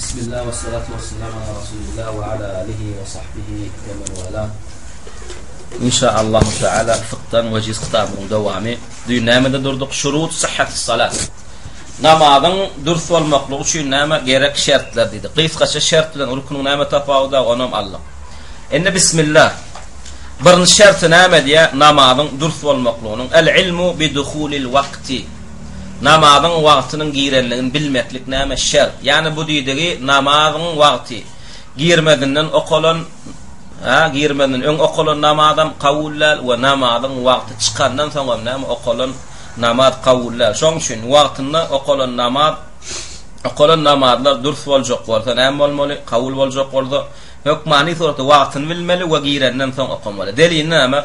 Bismillah we salatu we salam ala Rasulillah we ala alihi we sahbihi we men wala. Inşaallahu Teala fykdan wejiz kitabymyzyň dowamy. Düýn nämede durduk? Şurut syhhatis salat. Namazyň dürs bolmaklygy üçin näme gerek şertler diýdik. Gysgaça şert bilen ruknuň näme tapawudy bar, onam aldyk. Indi bismillah. Birinji şerti näme diýýär? Namazyň dürs bolmaklygynyň el ilmu bi duhulil wagti. Namazyň wagtynyň girenligini bilmeklik näme şert? Ýagny bu diýdigi namazyň wagty girmezinden okalan ha girmezinden öň okalan namazam kabul däl we namazyň wagty çykandan soňam näme okalan namaz kabul däl. Şoň üçin wagtynda okalan namaz okalan namazlar dürs boljak bolsa näme bolmaly? Kabul boljak bolsa Hökmany suratda wagtyny bilmeli we girenden soň okamaly. Delili näme?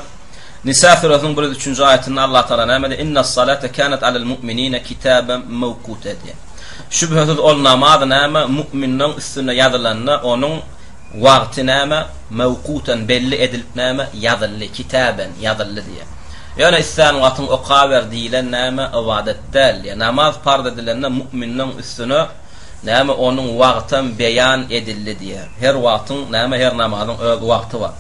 Nisa süresiniň 103-nji aýatynda Allah Tagala näme diýýär? Innas-salate kanat alal mu'minine kitaban mawkuta diýýär. Şübhesiz ol namaz näme? Mu'minleriň üstüne ýazylanda onuň wagty näme? Mawkutan belli edilip näme? Ýazyldy. Kitaben ýazyldy diýýär. Ýöne islän wagtyň okaber diýilen näme? Ybadat däl diýýär. Namaz parz edilende mu'minleriň üstüne Näme onuň wagtam beýan edildi diýýär. Her wagtyň näme her namazyň öz wagty bar.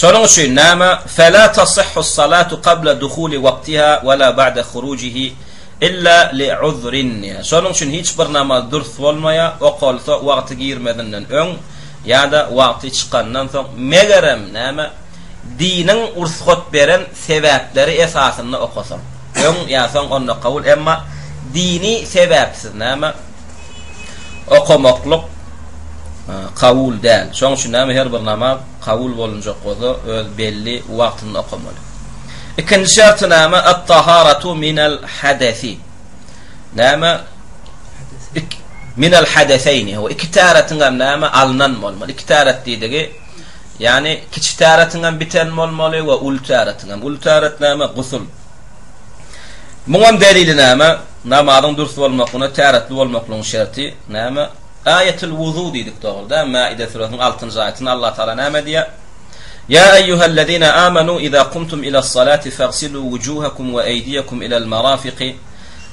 Şonuň üçin näme fela tasihhu salatu qabla duhuli waqtiha wala ba'da hurujihi illa li uzrin diýýär. Şonuň üçin hiç bir namaz dürs bolmaýar, okalsa wagty girmezinden öň ýa-da wagty çykandan soň megerem näme diniň ursgat beren sebäpleri esasynda okasaň. Öň ýa soň onda kabul emma dini sebäpsiz näme okamaklyk kabul däl. Şoň üçin näme her bir namaz kabul bolunjak bolsa öz belli wagtynda okamaly. Ikinji şerti näme? At-taharatu minel hadesi. Näme? Minel hadeseyni. Iki täretiň hem näme alnan bolmaly. Iki täret diýdigi Ýagny kiçi täretiňem biten bolmaly we uly täretiňem. Uly täret näme? Gusul. Muňam delili näme? Namazyň dürs bolmaklygyna täretli bolmaklygyň şerti näme? Aýetul wuzu diýdik dogry däl? Maide süresiniň 6-njy aýatynda Allah Taala näme diýýär? Ýa eýýuhellezine amanu iza kumtum ilas-salati fagsilu wujuhakum we eýdiýakum ilal-marafiqi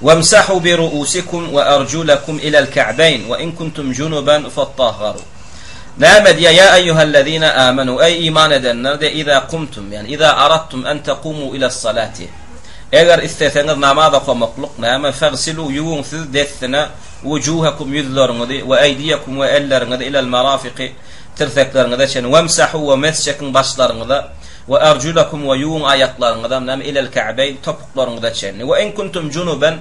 wamsahu bi ruusikum we arjulakum ilal-ka'bayn we in kuntum junuban fattahharu. Näme diýýär, Ýa eýýuhellezine amenu, eý iman edenler diýýär, iza kumtum, ýagny iza aradtum en takumu iles-salati. Eger isleseňiz namaz okamaklyk, näme, fagsilu, ýuwuň siz dessine, wujuhakum, ýüzleriňizi, we eýdiýekum, we elleriňizi, ilel-marafiqi, tirsekleriňize çenli, wemsahu, we mes çekiň başlaryňyza, we arjulakum, we ýuwuň aýaklaryňyzam, näme, ilel-ka'beýn, topuklaryňyza çenli, we in kuntum junuben,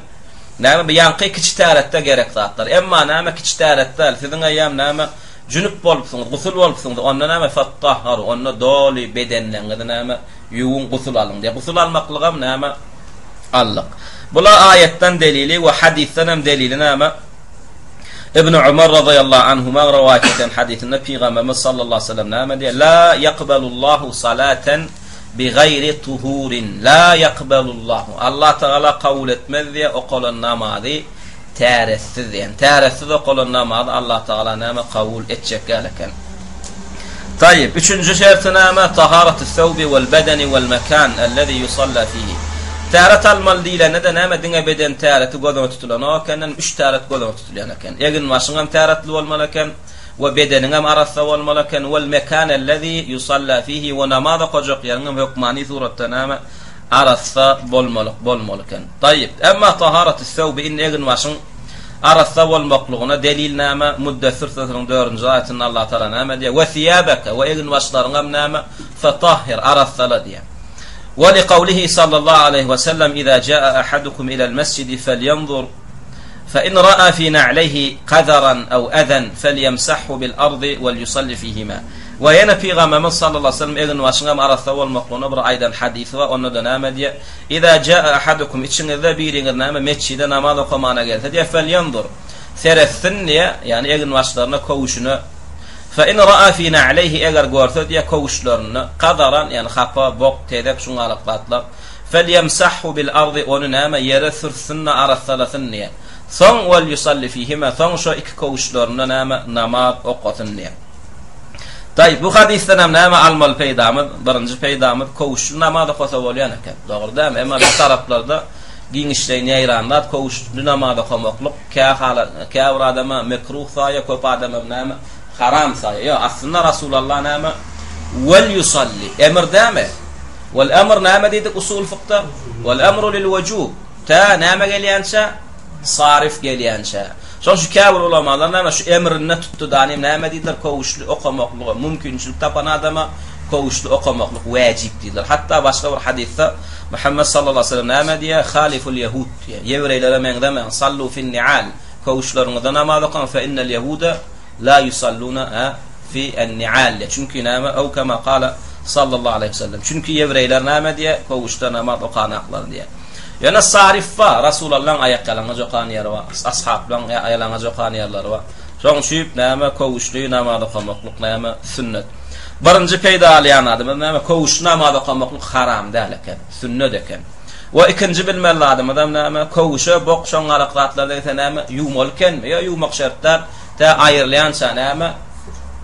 Näme bu ýaňky kiçi täretde gerek zatlar. Emma näme kiçi täret däl, siziň eýýäm näme jünüp bolupsyňyz, gusul bolupsyňyz, onda näme fattahharu, onda doly bedenleriňizi näme ýuwuň, gusul alyň diýýär. Gusul almaklygam näme aldyk. Bula aýatdan delili we hadysdan hem delili näme? Ibn Umar razyýallahu anhuma rowaýat eden hadysynda Pygamberimiz sallallahu aleyhi ve sellem näme diýýär? La ýakbalullahu salatan Bi gaýri tuhurin la ýakbalullahu Allah Tagala kabul etmez diýe okalan namazy täretsiz diýen. Täretsiz okalan namazy Allah Tagala näme kabul etjek däl eken. Taýyp, üçünji şerti näme? Taharatü sewbi wel bedeni wel mekan ellezi yusalla fihi. Täret almaly diýlende-de näme diňe beden täreti göz öňünde tutulanok ekenden, üç täret göz öňünde tutulýan eken. Egin-başyň hem täretli bolmaly eken. We bedeniňem arassa bolmaly eken, wal mekanellezi ýusalla fihi we namaz okajak ýeriňem hökmany suratda näme, arassa bolmalyk bolmaly eken. Taýyp. Emma taharatü sewbi indi egin-başyň arassa bolmaklygyna delil näme? Muddessir süresiniň dördünji aýatynda Allah Tagala näme diýýär? We siýabeke we egin-başlaryňam näme? Fetahhir arassala diýýär. We li kawlihi sallallahu aleýhi we sellem iza jaa ahadukum ilal mesjidi felýenzur Fe in ra'a fi na'leýhi kazaran ew ezen felyemsahhu bil ardy wel yusalli fihima. We ýene Pygamberimiz sallallahu aleýhi we sellem egin-başyň hem arassa bolmaklygyna bir aýdan hadysy bar, onda-da näme diýýär? Iza ja'a ahadukum içiňizde biriňiz näme metjide namaz okamana gelse diýýär, felýenzur seretsin diýýär, ýagny egin-başlaryna, köwüşine. Fe in ra'a fi na'leýhi eger görse diýýär köwüşlerinde kazaran, ýagny hapa, bok, tezek şuňalak zatlar. Felýemsahhu bil ardy ony näme ýere sürtsün-de arassalasyn diýýär. Soň welýusalli fihima soň şo iki köwüşlerinde näme namaz okasyn diýýär. Taý, bu hadysdan hem näme almaly peýdamyz? Birinji peýdamyz köwüşli namaz okasa bolýan eken. Dogry dälmi? Emma bir taraplarda Giňişleýin ýaýran zat köwüşli namaz okamaklyk kä halat käbir adama mekruh saýa köp adamam näme haram saýa. Ýok aslynda Rasulalla näme wel ýusalli emir dämi? Wel emr näme diýdik usul fykda? Wel emru lil wujub. Tä näme gelýänçä? Saryf gelýänçä. Şoň üçin käbir ulamalar näme şu emrinde tutdy danym näme diýdiler köwüşli okamaklyga mümkinçilik tapan adama köwüşli okamaklyk wäjip diýdiler. Hatda başga bir hadysda Muhammet sallallahu aleýhi we sellem näme diýýär? Haliful ýehud diýýär. Ýewreýlere meňzemäň. Sallu fin nial. Köwüşleriňizde namaz okaň. Fe innel ýehude la ýusalluna fi en nial diýýär. Çünki näme? Ew kema kala sallallahu aleýhi we sellem. Çünki ýewreýler näme diýýär? Köwüşde namaz okanaklar diýýär. Ýöne saryf bar. Rasulallaň aýak ýalaňaç okan ýeri bar. Ashaplaň ýalaňaç okan ýerleri bar. Şoň üçin näme? Köwüşli namaz okamaklyk näme? Sünnet. Birinji peýda alýan zadymyz näme? Köwüşli namaz okamaklyk haram däl eken, sünnet eken. We ikinji bilmeli zadymyzam näme? Köwüşe bok şoň galak zatlar degse näme? Ýuwmaly ekenmi? Ýa ýuwmak şert däl, tä aýrylýança näme?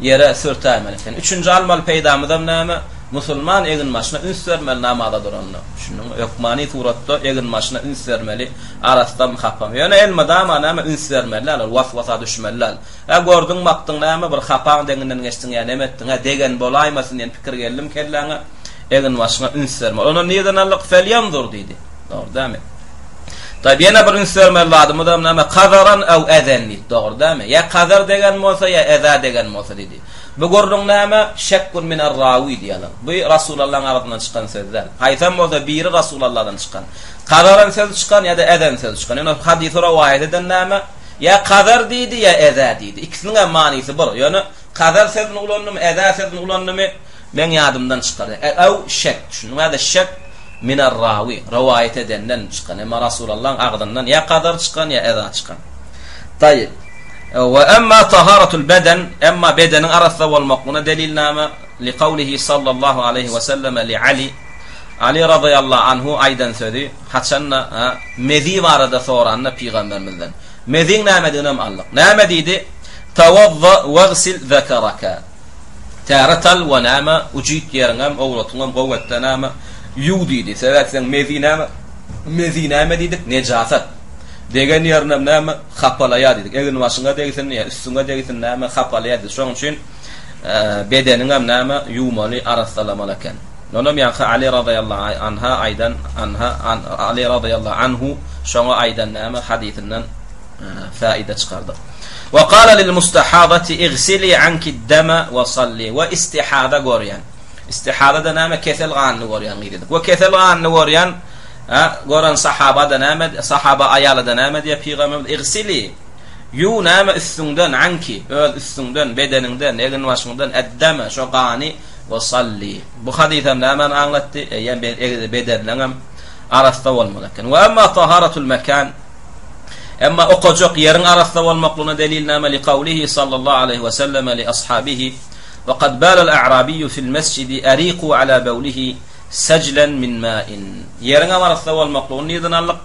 Ýere sürtäýmeli eken. Üçünji almaly peýdamyzam näme? Musulman eginbaşyna üns bermeli namaza duranda. Düşündiňmi? Hökmany suratda eginbaşyna üns bermeli, arassamy, hapamy. Ýöne elmydama näme üns bermeli däl, ol was-wasa düşmeli däl. Hä gördüň bakdyň näme bir hapaň deňinden geçdiň ýa neme etdiň hä degen bolaýmasyn diýen pikir geldimi kelläňe egin başyňa üns berme onam nirden aldyk felýanzur diýdi dogry dämi Taýyp ýene bir üns bermeli zadymyzam näme kazaran ew ezen diýdi dogry dämi ýa kazar degen bolsa ýa eza degen bolsa diýdi bu gürrüň näme şekkun minar rawi diýýärler bu Rasulallaň agzyndan çykan söz däl haýsam bolsa biri Rasulalladan çykan kazaran sözi çykan ýa-da ezen sözi çykan ýöne hadysy rowaýat eden näme Ýa kazar diýdi, ýa eza diýdi. Ikisiniňem manysy bir. Ýöne kazar sözüni ulandymy, eza sözüni ulandymy, meň ýadymdan çykar. Ew şek, düşündiňmi? Ýa-da şek minar-rawi, rowaýat edenden çykan. Emma Rasulallaň agzyndan ýa kazar çykan, ýa eza çykan. Taýyp. We emma taharatul beden, emma bedeniň arassa bolmaklygyna delil name? Li kawlihi sallallahu aleýhi we selleme li Ali, Ali razyýallahu anhu aýdan sözi, Haçanda, mezi barada soranda pygamberimizden, Meziň nämediginem aldyk. Näme diýdi? Tawadda wagsil zekeraka. Täret al we näme, ujyt ýeriňem, owratyňam gowy etde näme, ýuw diýdi. Sebäp seň mezi näme? Mezi näme diýdik? Nejasat. Degen ýerinem näme, hapalaýar diýdik. Egin-başyňa degsin ýa üstüňe degsin näme, hapalaýar diýdik. Şonuň üçin bedeniňem näme, ýuwmaly, arassalamaly eken. Onam ýaňky Ali razyýallahu anha aýdan anha Ali razyýallahu anhu şoňa aýdan näme hadysyndan faida çykardyk. Wa qala lil mustahadati igsili anki dama wa salli we istihada görýän. Istihada da näme kesel ganyny görýän gyz edik. We kesel ganyny görýän gören sahaba da näme sahaba aýaly da näme diýýär pygamberimiz igsili ýuw näme üstüňden anki öz üstüňden bedeniňden egin-başyňdan eddeme şo gany We salli. Bu hadysam nämäni aňlatdy? Eýýäm bedenleňem arassa bolmaly eken. We emma taharatul mekan. Emma okajak ýeriň arassa bolmaklygyna delil näme? Li kawlihi sallallahu aleýhi we selleme li ashabihi we kad balal a'rabiyyu fil mesjidi ariqu ala bawlihi sajlan min ma'in. Ýeriňem arassa bolmaklygyny nirden aldyk?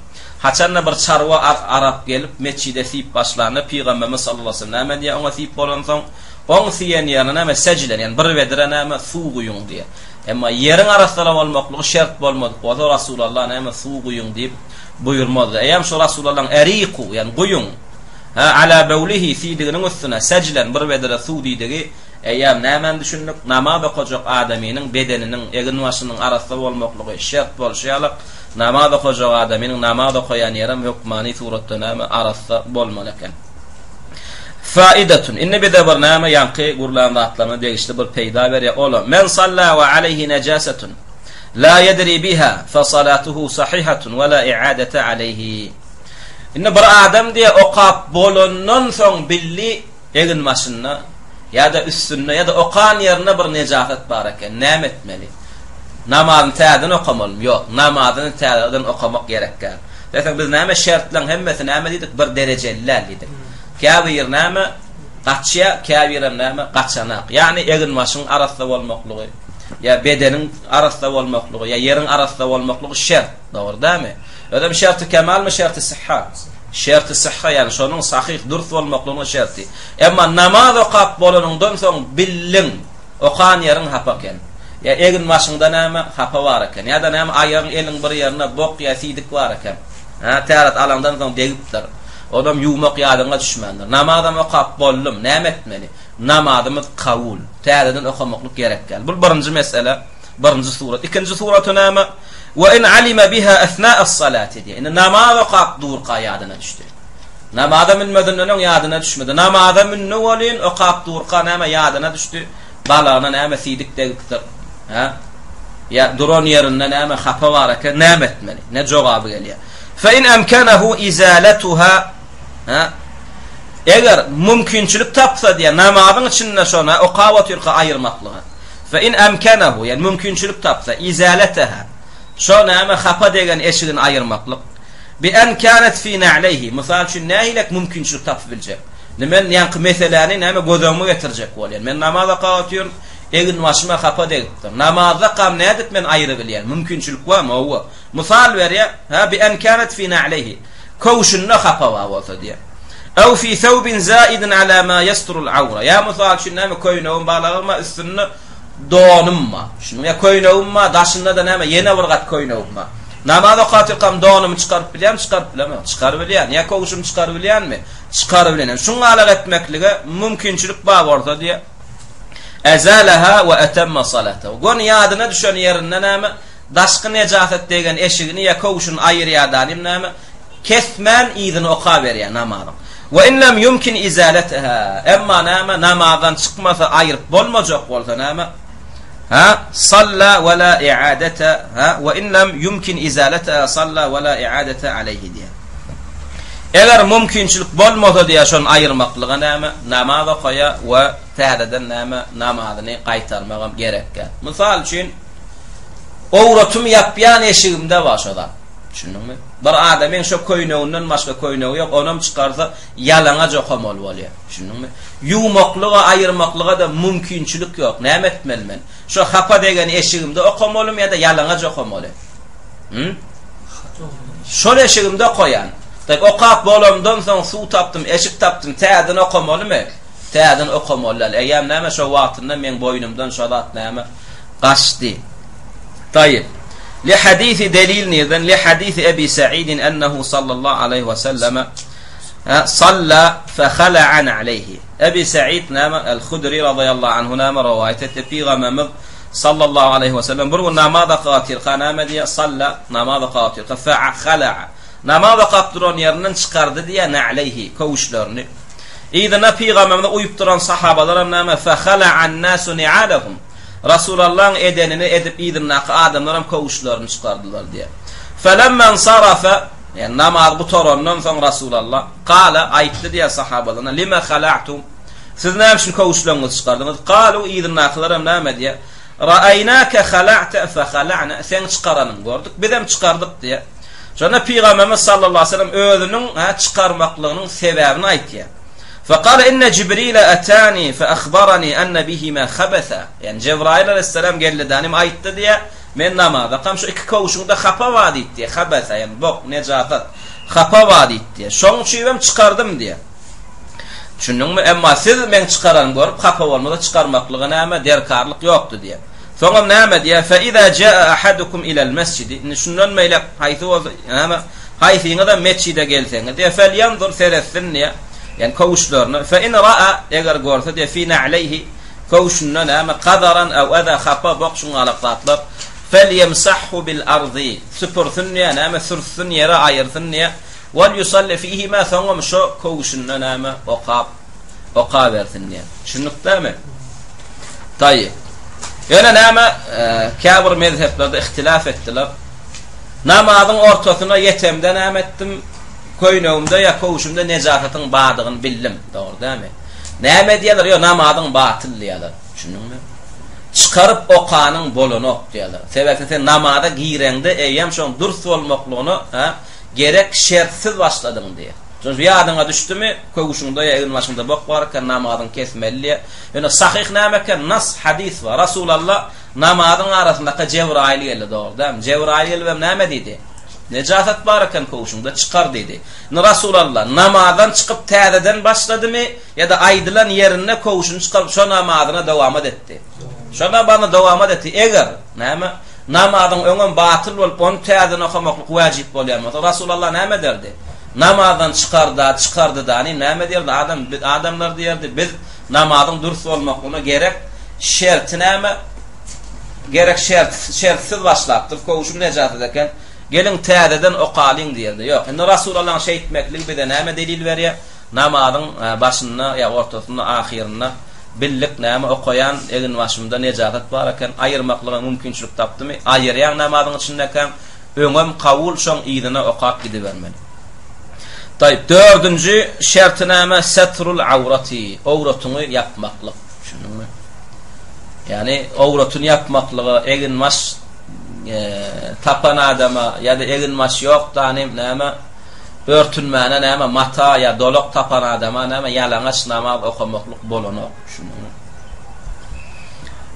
Haçanda bir çarwa arap gelip mesjide siýip başlanda pygamberimiz sallallahu aleýhi we sellem näme diýýär oňa siýip bolansoň? Oň siýen ýerine näme sejlen, ýagny bir bedre näme suw guýuň diýýär. Emma ýeriň arassala bolmaklygy şert bolmadyk bolsa Rasulallah näme suw guýuň diýip buýurmazdy. Eýýäm şu Rasulallaň eriku, ýagny guýuň, ha ala bewlihi siýdiginiň üstüne sejlen bir bedre suw diýdigi eýýäm nämäni düşündik? Namaz okajak adamynyň bedeniniň, egin-başynyň arassa bolmaklygy şert bolşy ýaly, namaz okajak adamynyň namaz okaýan ýerem hökmany suratda näme arassa bolmaly eken. Faidatun. Indi bize bir näme ýaňky gürlän zatlaryna degişli bir peýda berýär. Ola men salla we aleýhi najasatun la ýedri biha fa salatuhu sahihatun we la i'adata aleýhi. Indi bir adam diýe okap bolandan soň bildi egin başynda ýa-da üstünde ýa-da okan ýerinde bir nejasat bar eken. Näme etmeli? Namazyny täzeden okamalymy? Ýok, namazyny täzeden okamak gerek däl. Diýseň biz näme şertleň hemmesi näme diýdik bir derejeli däl diýdik. Käbiri näme gaçýa, käbirem näme gaçanak. Ýagny egin-başyň arassa bolmaklygy, ýa bedeniň arassa bolmaklygy, ýa ýeriň arassa bolmaklygy şert. Dogry dälmi? Özem şerti kemalmy, şerti syhha? Şerti syhha, ýagny şonuň sahyh, dürs bolmaklygynyň şerti. Emma namaz okap bolanyňdan soň bildiň, okan ýeriň hapa eken. Ýa egin-başyňda näme hapa bar eken. Ýa-da näme aýagyň, eliň bir ýerinde bok ýa siýdik bar eken. Hä, täret alaňdan soň degipdir. Onam ýuwmak ýadyňa düşmändir. Namazam okap boldum, näme etmeli? Namazymyz kabul. Täzeden okamaklyk gerek däl. Bul birinji mesele, birinji surat. Ikinji suraty näme? Wa in alima biha asna'as salati diýýär. Indi namaz okap durka ýadyna düşdi. Namaza münmezinden öň ýadyna düşmedi. Namaza mündi welin, okap durka näme ýadyna düşdi? Balagyna näme siýdik degipdir? Hä? Ýa duran ýerinde näme hapa bar eken, näme etmeli? Ne jogaby gelýär. Fe in emkenehu izalatuha Hä? Eger mümkinçilik tapsa diýýär, namazyň içinde şony okap otyrka aýyrmaklyga. Fe in emkenehu, ýagny mümkinçilik tapsa, izalataha, şo näme hapa degen eşigini aýyrmaklyk. Bi en kanet fi na'leýhi, mysal üçin nähilek mümkinçilik tapyp biljek? Indi men ýaňky meseläni näme göz öňüme getirjek bolýan. Men namaz okap otyryn, eginbaşyma hapa degipdir. Namazdakam nädip men aýyrabilýän? Mümkinçilik barmy? Hawa. Mysal berýär, hä, bi en kanet fi na'leýhi. Köwşünde hapa bar bolsa diýýär. Ew fi thawbin zaidin ala ma yasturul awra. Ýa mysal üçin näme köýnegim balagym bar, üstünde donum bar. Şunuň ýa köýnegim bar, daşynda-da näme ýene bir gat köýnegim bar. Namaz okap otyrkam donumy çykaryp bilýärmi, çykaryp bilemok. Çykaryp bilýän. Ýa köwşümi çykaryp bilýänmi? Çykaryp bilýän. Şuň galak etmeklige mümkinçilik bar bolsa diýýär. Ezalaha we etemma salatahu. Göni ýadyna düşen ýerinde näme Daşky nejasat degen eşigini ýa köwşüni aýyrýadanym näme, kesmän yzyny okaberýär namazyň. We in lem ýumkin izaleteha, emma näme, namazdan çykmasa aýryp bolmajak bolsa näme, ha, salla we la i'adete, ha, we in lem ýumkin izaleteha salla we la i'adete aleýhi diýýär. Eger mümkinçilik bolmasa diýýär şony aýyrmaklyga näme, namaz okaýar we täzeden näme, namazyny gaýtarmagam gerekýär. Mysal üçin, Owratymy ýapýan eşigimde bar şo zat. Düşündiňmi? Bir adamyň şo köýneginden başga köýnegi ýok, onam çykarsa ýalaňaç okamaly bolýar. Düşündiňmi? Ýuwmaklyga, aýyrmaklyga-da mümkinçilik ýok. Näme etmeli men? Şo hapa degen eşigimde okamalymy ýa-da ýalaňaç okamaly? Hü? Şol eşigimde okaýan. Taý, okap bolamdan soň suw tapdym, eşik tapdym, täzeden okamalymy? Täzeden okamaly däl. Eýýäm näme şo wagtynda meň boýnumdan şo zat näme? Gaçdy. Taýyp. Li hadisi delil nirden? Li hadisi Ebi Sa'idin ennehu sallallahu aleyhi ve selleme salla fe hala'an aleyhi. Ebi Sa'id näme? El-Hudri radıyallahu anhu näme rowaýat etdi? Pygamberimiz sallallahu aleyhi ve sellem bir gün namaz okatyrka näme diýýär? Salla namaz okatyrka fe hala'a. Namaz okap duran ýerinden çykardy diýýär na'leyhi köwüşlerini. Yzyna pygamberimize uýup duran sahabalaram näme? Fe hala'an nasu ni'alahum. Rasulallaň edenini edip yzyndaky adamlaram köwüşlerini çykardylar diýýär. Felemma ensarafe, ýagny namaz gutarandan soň Rasulalla, kale, aýtdy diýýär sahabalaryna, lime hala'tum, siz näme üçin köwüşleriňizi çykardyňyz? Kalu, yzyndakylaram näme diýýär? Ra'aýnake hala'te fehala'na, seň çykaranyňy gördük, bizem çykardyk diýýär. Şonda Pygamberimiz sallallahu aleýhi we sellem özüniň çykarmaklygynyň sebäbini aýtýar. Fekale inne Jibrile etani fe ahbarani enne bihima habesa. Ýagny Jebraýyl aleýhissalam geldi danym aýtdy diýýär, men namazdakam şu iki köwşüňde hapa bar diýdi diýýär. Habesa ýagny bok, nejasat, hapa bar diýdi diýýär. Şoň üçinem çykardym diýýär. Düşündiňmi? Emma siz meň çykaranymy görüp hapa bolmasa çykarmaklyga näme derkarlyk ýokdy diýýär. Soňam näme diýýär? Fe iza jaa ahadukum ilel mesjidi. Indi şundan beýläk haýsy bolsa näme Haýsyňyzam metjide gelseňiz, diýýär, felýanzur, seretsin, diýýär, ýagny köwüşlerine, fe in ra'a, eger görse, diýýär, fi na'leýhi, köwşünde näme, kazaran ew eza, hapa, bok, şuňalak zatlar, felýemsahhu bil ardy, süpürsin, diýýär, näme, sürtsün, ýere aýyrsyn, diýýär, wal ýusalli fihima, soňam şo köwşünde näme, okap, okabersin, diýýär. Düşündik dämi? Taýyp. Ýöne näme, käbir mezheplerde ihtilaf etdiler. Namazyň ortasyna ýetemde näme etdim? Köýnegimde ýa köwşümde nejasatyň bardygyny bildim. Dogry dälmi? Näme edýärler? Ýok, namazyň batyl diýýärler. Düşündiňmi? Çykaryp okanyň bolanok diýýärler. Sebäpden sen namaza gireňde eýýäm şoň dürs bolmaklygyna, hä, gerek şertsiz başladyň diýýär. Şonuň üçin ýadyňa düşdümi, köwşüňde ýa eginbaşyňda bok bar eken, namazyňy kesmeli diýýär. Ýöne sahyh näme eken? Nas, hadys bar. Rasulalla Namazyň arasyndaka Jebraýyl geldi, dogry dälmi? Jebraýyl gelibem näme diýdi? Nejasat bar eken köwşüňde, çykar diýdi. Indi Resulalla, namazdan çykyp täzeden başladymy ýa-da aýdylan ýerinde köwşüni çykaryp şo namazyna dowamat etdi? Şo namazyna dowamat etdi. Eger, näme? Namazyň öňem batyl bolup, ony täzeden okamaklyk wajyp bolýan bolsa, Rasulallah näme ederdi? Namazdan çykarda, çykardy dani näme diýerdi? Adam, adamlar diýerdi, biz namazyň dürs bolmaklygyna gerek şerti näme? Gerek şert, şertsiz başlapdyr. Köwşüm nejasat eken. Geliň täzeden okalyň diýerdi. Ýok, indi Rasulallaň şeýtmekligi bize näme delil berýär? Namazyň başynda ýa ortasynda, ahyrynda bildik näme okaýan eginbaşymda nejasat bar eken, aýyrmaklyga mümkinçilik tapdymy? Aýyrýaň namazyň içindekäň, öňem kabul şoň yzyna okap gidibermeli. Taýyp, dördünji şerti näme? Setrul awraty, owratyňy ýapmaklyk. Düşündiňmi? Ýagny owratyny ýapmaklyga eginbaş tapan adama ýa-da eginbaş ýok danym näme örtünmäne näme mata ýa dolak tapan adama näme ýalaňaç namaz okamaklyk bolanok. Düşündiňmi?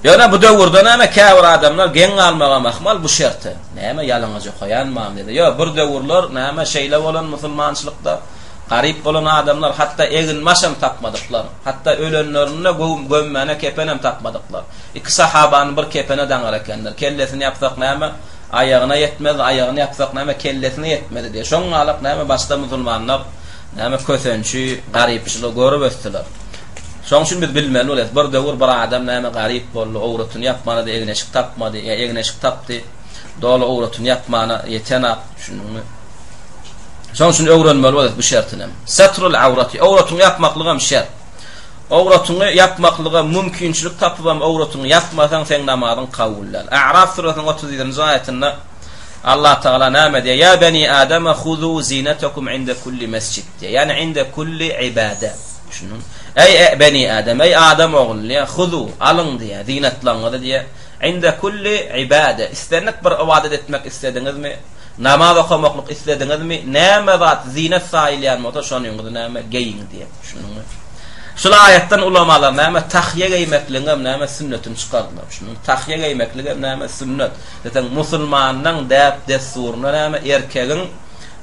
Ýöne bu döwürde näme käbir adamlar geň galmagam ahmal bu şerte. Näme ýalaňaç okaýanmam diýdi. Ýok, bir döwürler näme şeýle bolan musulmançylykda garyp bolan adamlar hatda eginbaşam tapmadyklar. Hatda ölenlerinde gömmäne kepenem tapmadyklar. Iki sahabany bir kepene daňar ekenler. Kellesini ýapsak näme, aýagyna ýetmez, aýagyny ýapsak näme, kellesine ýetmedi diýýär. Şoň galak näme başda musulmanlar näme kösençi, garypçylygy görüp ösdüler. Şoň üçin biz bilmeli bolýas. Bir döwür bir adam näme garyp boldy, owratyny ýapmana-da egin-eşik tapmady, ýa egin-eşik tapdy, doly owratyny ýapmana ýetenak, düşündiňmi? Şoň üçin öwrenmeli bolýas bu şertinem. Setrul awraty, owratyňy ýapmaklygam şert. Owratyňy ýapmaklyga mümkinçilik tapybam owratyňy ýapmasaň seň namazyň kabul däl. A'raf süresiniň 31-nji aýatynda Allah Tagala näme diýýär? Ýa beni Adama huzu zinetakum inde kulli mesjid diýýär. Ýagny inde kulli ibade. Düşündiňmi? Eý e beni Adam, eý Adam ogly diýýär, huzu, alyň diýýär, zinatlaryňyzy diýýär. Inde kulli ibade. Islendik bir ybadat etmek islediňizmi? Namaz okamaklyk islediňizmi? Näme zat zinat saýylýan bolsa şonyňyzy näme geýiň diýýär. Düşündiňmi? Şul aýatdan ulamalar näme tahýa geýmekligiňem näme sünnetini çykardylar. Düşündiňmi? Tahýa geýmekligem näme sünnet. Diýseň musulmanyň däp-dessurynda näme erkegiň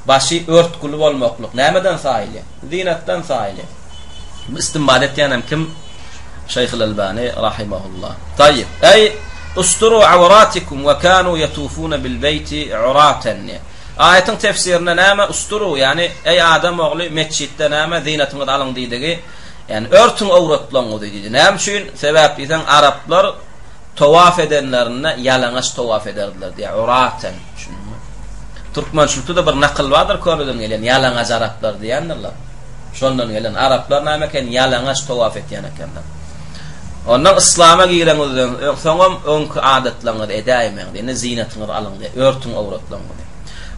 başy örtgüli bolmaklyk nämeden saýylýar? Zinatdan saýylýar. Bu istinbat etýänem kim? Şeýhul Albani rahimahullah. Taýyp. Eý, usturu awratikum we kanu yatufuna bil beýti uraten. Aýatyň tefsirinde näme usturu, ýagny eý adam ogly metjitde näme zynatyňyzy alyň diýdigi, ýagny örtüň owratlaryňyzy diýdi. Näme üçin? Sebäp diýseň araplar towaf edenlerinde ýalaňaç towaf ederdiler diýýär. Uraten. Düşündiňmi? Türkmençilikde-de bir nakyl bardyr köreden gelen ýalaňaç araplar diýendirler. Şondan gelen araplar näme eken ýalaňaç towaf etýän ekenler. Ondan yslama gireňizden soňam öňki adatlaryňyzy edäýmäň diýende zynatyňyzy alyň diýýär, örtüň owratlaryňyzy.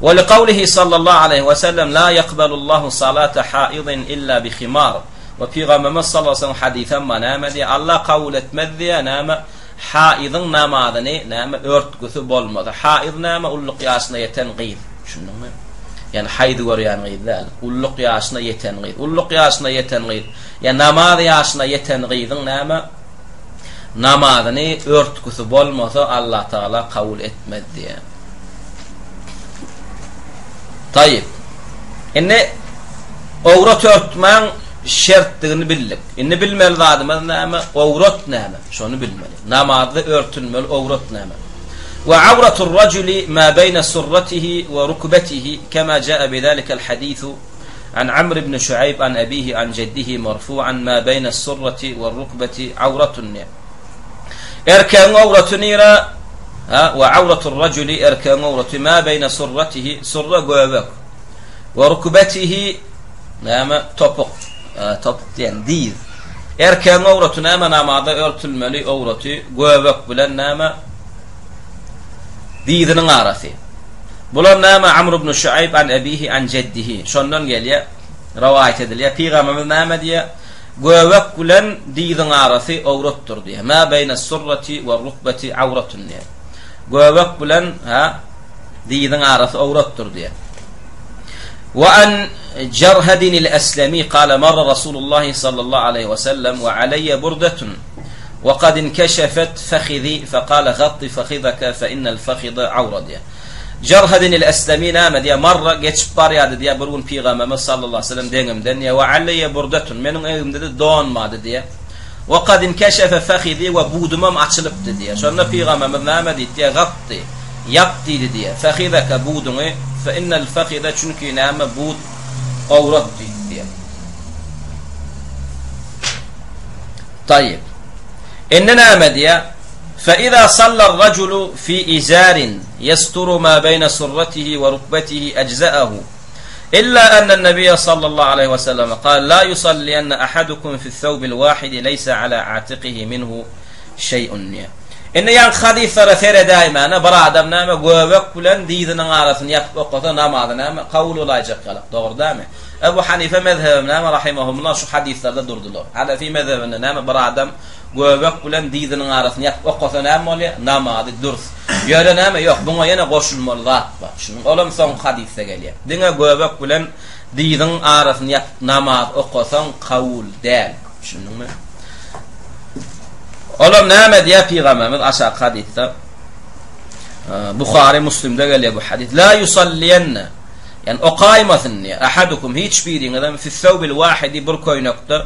We li kawlihi sallallahu aleýhi we sellem la ýakbalullahu salata haidin illa bi himar. We Pygamberimiz sallallahu aleýhi we sellem hadysam bar näme diýýär? Allah kabul etmez diýýär, näme? Haizyň namazyny näme örtgüsi bolmasa. Haiz näme? Ulluk ýaşyna ýeten gyz. Düşündiňmi? Ýagny haýz görýän gyz däl. Ulluk ýaşyna ýeten gyz. Ulluk ýaşyna ýeten gyz. Ýa namaz ýaşyna ýeten gyzyň näme namazyny örtgüsi bolmasa Allatagala kabul etmez diýýär. Taýyp. Indi owrat örtmäň şertdigini bildik. Indi bilmeli zadymyz näme? Owrat näme? Şony bilmeli. Namazda örtünmeli owrat näme? We awratur rajuli ma beýne surratihi we rukbetihi kema jaa bizalikal hadisu An Amr ibn Şuaýb an abihi an jeddihi marfu'an ma beýne surrati we rukbeti awratun diýýär. Erkegiň awraty nire? Ha, we awratur rajuli erkegiň awraty ma beýne surratihi surra göbek. We rukbetihi näme topuk. Topuk diýen diz. Erkegiň awraty näme namazda örtülmeli awraty göbek bilen näme diziniň arasy. Bular näme Amr ibn Şuaýb an ebihi an jeddihi şondan gelýär, rowaýat edilýär. Pygamberimiz näme diýýär? Göbek bilen dyzyň arasy owratdyr diýýär. Ma beýne surrati we rukbeti awratun diýýär. Göbek bilen ha dyzyň arasy owratdyr diýýär. Wa an Jarhadin al-Aslami qala marra Rasulullah sallallahu aleyhi we sellem we alayya burdatun we kad inkeşefet fehizi fekale gatti fehizeke fe innel fehide awra diýýär. Jarhadin el-Eslemi näme diýýär, marra geçip barýardy diýýär, bir gün Pygamberimiz sallallahu aleýhi we sellem deňimden diýýär, we aleýe burdetun, meniň egimde-de don bardy diýýär. We kad inkeşefe fehizi we budumam açylypdy diýýär. Şonda Pygamberimiz näme diýdi diýýär, gatti. Ýap diýdi diýýär. Fahidaka buduňy, fe innel fahida çünki näme bud owrat diýdi diýýär. Taýyp. Indi näme diýýär? Fe iza sallar rajulu fi izarin yasturu ma beýne surratihi we rukbetihi ejza'ahu. Illa enne nebiýe sallallahu aleýhi we sellem kal la yusalliýenne ahadukum fi thawbil wahidi leýse ala atiqihi minhu şeý'un diýýär. Indi ýaňky hadyslara seredäýmäne bir adam näme göbek bilen dyzynyň arasyny ýapyp okasa namazy näme kabul bolaýjak ýalak. Dogry dälmi? Ebu Hanife mezhebem näme rahimahumullah şu hadyslarda durdular. Hanefi mezhebinde näme bir adam göbek bilen dyzynyň arasyny ýapyp okasa näme bolýar? Namazy dürs. Ýöne näme ýok buňa ýene goşulmaly zat bar. Şunuň olam soňky hadysda gelýär. Diňe göbek bilen dyzyň arasyny ýapyp namaz okasaň kabul däl. Düşündiňmi? Olam näme diýýär pygamberimiz aşaky hadysda? Buhary Muslimde gelýär bu hadys. La yusalliyanna. Ýani okaýmasyn diýýär. Ahadukum hiç biriňizem fi thawbil wahidi bir köýnekde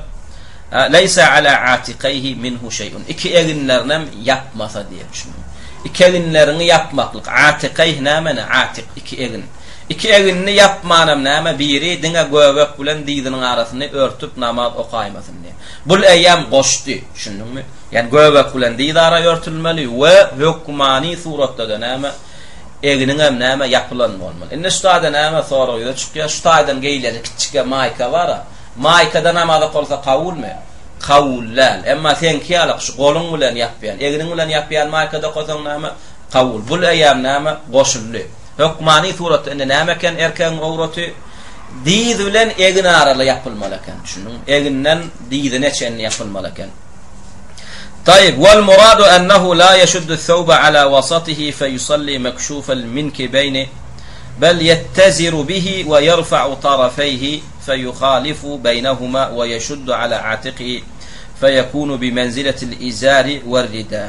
leýsa ala atiqayhi minhu şey'un. Iki eginlerinem ýapmasa diýýär. Düşündiňmi? Iki eginleriňi ýapmaklyk. Atiqayh näme? Atiq iki egin. Iki eginini ýapmanam näme biri diňe göbek bilen dyzynyň arasyny örtüp namaz okaýmasyn diýýär. Bul eýýäm goşdy, düşündiňmi? Ýani göbek bilen dyz ara örtülmeli we hökmany suratda-da näme egniňem näme ýapylan bolmaly. Indi şu taýda näme sorag ýüze çykýar, şu taýdan geýilýän kiçjike maýka bar-a, maýkada namaz okalsa kabulmy? Kabul däl. Emma seňki ýaly şu goluň bilen ýapýan, egniň bilen ýapýan maýkada okasaň näme? Kabul. Bul eýýäm näme? Goşuldy. Hökmany suratda indi näme eken erkegiň owraty? Dyz bilen egin araly ýapylmaly eken. Düşündiňmi? Eginden dyzyna çenli ýapylmaly eken. Taýyp, wal muradu ennehu la yeşuddu thawba ala wasatihi fe yusalli mekşufel minkibeyni bel yetteziru bihi we yerfa'u tarafeyhi fe yuhalifu beynehuma we yeşuddu ala atiqihi fe yekunu bi menziletil izari we'r-rida.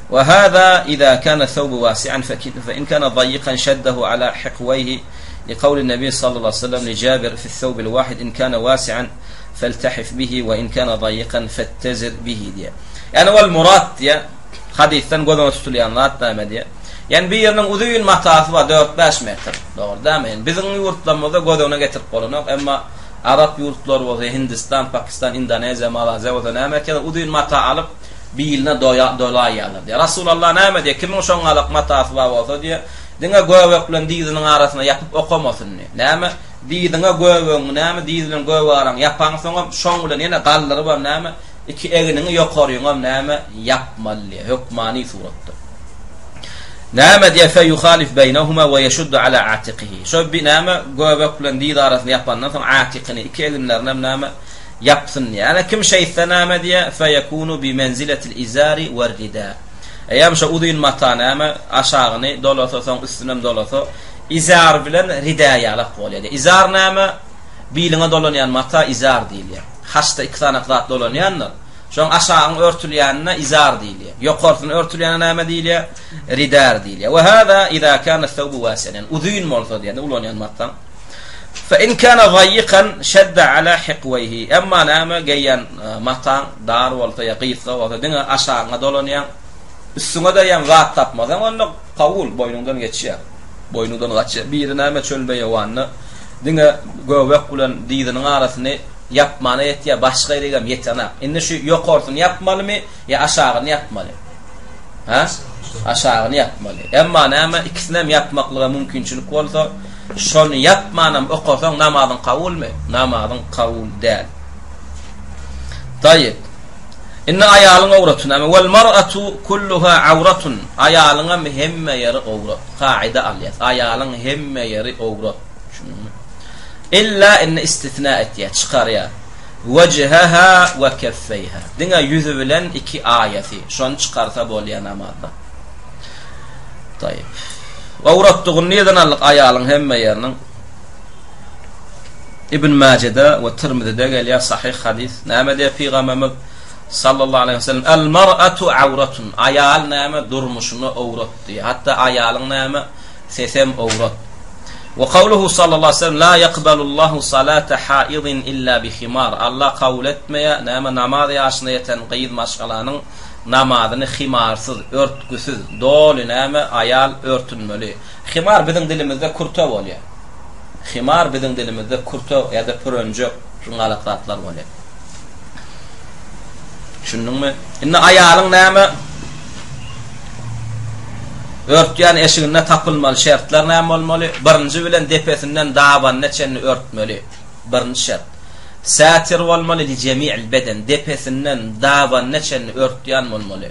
We hâzâ izâ kâne thawbu wâsi'an fe in kâne daýýikan şeddehu alâ hiqweýhi li kawlin nebi sallallahu aleýhi we sellem li Jâbir fi's-thawbil wâhid in kâne wâsi'an feltehif bihi we in kâne daýýikan fettezir bihi diýýär. Ýagny wal murat diýýär, hadysdan göz öňünde tutulýan zat näme diýýär. Ýagny biriniň uzyn matasy bar, dört-bäş metr. Dogry dälmi? Ýagny biziň ýurtlarymyzda göz öňüne getirip bolanok, emma arap ýurtlary bolsa, Hindistan, Pakistan, Indoneziýa, Malaziýa bolsa näme etýärler? Uzyn mata alyp, biline doýa, dolaýýarlar diýýär. Rasulallah näme diýýär? Kimiň şoňňalak matasy bar bolsa diýýär, diňe göbek bilen dyzynyň arasyna ýapyp okamasyn diýýär. Näme? Dyzyňa göbegiňi näme, dyz bilen göbek araňy ýapaňsoňam, şoň bilen ýene galdyrybam näme, iki egniňi ýokaryňam näme, ýapmaly diýýär, hökmany suratda. Näme diýýär? Fe ýuhalif beýnehuma we ýeşuddu ala atikihi. Şo bi näme, göbek bilen dyz arasyny ýapandan soň atikini, iki eginlerinem näme, Ýapsyn diýýär. Ene kim şeýtse näme diýýär? Feýekunu bi menziletil izari wer-rida. Eýýäm şo uzyn mata näme, aşagyny dolasa, soň üstünem dolasa, izar bilen rida ýalak bolýar diýýär. Izar näme? Biliňe dolanýan mata izar diýilýär. Haçda iki sanak zat dolanýandyr. Şoň aşagyň örtülýänine izar diýilýär. Ýokarsyny örtülýäne näme diýilýär? Ridar diýilýär. We hada iza kana thawbu wasi'an. Ýagny uzyn bolsa diýende ulanýan mataň. Fe in kana zaýýikan şedde ala hikweýhi. Emma näme geýýän mataň dar bolsa ýa gysga bolsa diňe aşagyňa dolanýaň. Üstüňe-de ýa zat tapmasaň onda kabul boýnuňdan geçýär. Boýnuňdan gaçýar. Biri näme çöl beýewanda diňe göbek bilen dyzynyň arasyny ýapmana ýetýär, başga ýerigem ýetenak. Indi şu ýokarsyny ýapmalymy ýa aşagyny ýapmaly? Hä? Aşagyny ýapmaly. Emma näme ikisinem ýapmaklyga mümkinçilik bolsa, Şony ýapmanam okasaň namazyň kabulmy? Namazyň kabul däl. Taýyp. Indi aýalyň owraty näme? Wal mar'atu kulluha awratun. Aýalyňam hemme ýeri owrat. Kaida alýas. Aýalyň hemme ýeri owrat. Düşündiňmi? Illa indi istisna etýär, çykarýar. Wejheha we keffeýha. Diňe ýüzi bilen iki aýasy. Şony çykarsa bolýar namazda. Taýyp. Owratdygyny nirden aldyk aýalyň hemme ýeriniň? Ibn Majede we Tirmizide gelýär sahyh hadys. Näme diýýär pygamberimiz sallallahu aleyhi ve sellem? El mar'atu awratun. Aýal näme durmuşyna owrat diýýär. Hatda aýalyň näme sesem owrat. We kawluhu sallallahu aleyhi ve sellem la yaqbalullahu salata haidin illa bi himar. Allah kabul etmeýär näme namaz ýaşyna ýeten gyz maşgalanyň. Namazyny himarsyz, örtgüsiz, doly näme, aýal örtünmeli. Himar biziň dilimizde kürte bolýar. Himar biziň dilimizde kürte ýa-da pürenjek, şuňalak zatlar bolýar. Düşündiňmi? Indi aýalyň näme örtýän eşiginde tapylmaly şertler näme bolmaly? Birinji bilen depesinden dabanyna çenli örtmeli. Birinji şert. Sätir bolmaly li jemi'il beden, depesinden dabanyna çenli örtýän bolmaly.